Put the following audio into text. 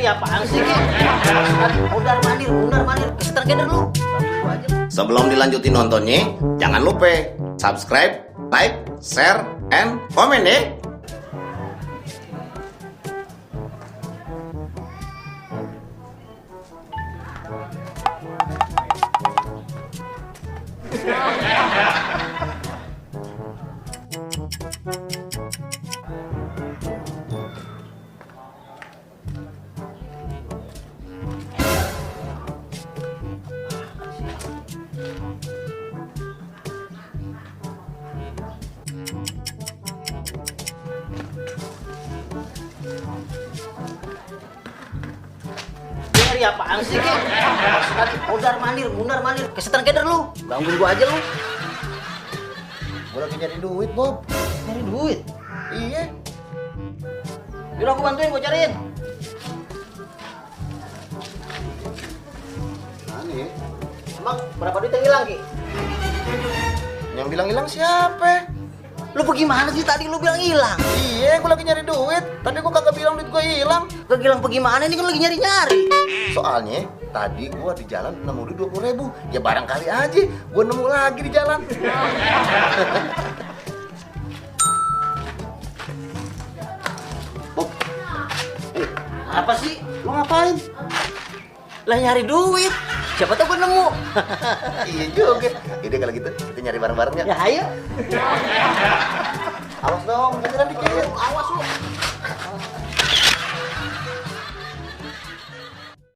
apaan sih? Mundar mandir, kesetan keder lu. Sebelum dilanjutin nontonnya, jangan lupa subscribe, like, share, and komen ya. Dari apaan sih, Ki? Mundar mandir, kesetan keder lu. Gangguin gua aja lu. Gue lagi nyari duit, Bob. Nyari duit. Iya. Yaudah aku bantuin, gua cariin. Aneh. Emang berapa duit yang hilang, Ki? Yang bilang hilang siapa? Lu bagaimana sih tadi lu bilang hilang? Iya, gue lagi nyari duit. Tadi gue kagak bilang duit gue hilang. Gak hilang bagaimana, ini kan lagi nyari-nyari. Soalnya tadi gue di jalan nemu duit 20.000. Ya barangkali aja gue nemu lagi di jalan. Bob, apa sih? Lu ngapain? Lah nyari duit. Siapa tahu gue nemu. Iya juga. Jadi kalau gitu kita nyari bareng-bareng ya. Ya ayo. Awas dong, kejaran dikit. Awas lu.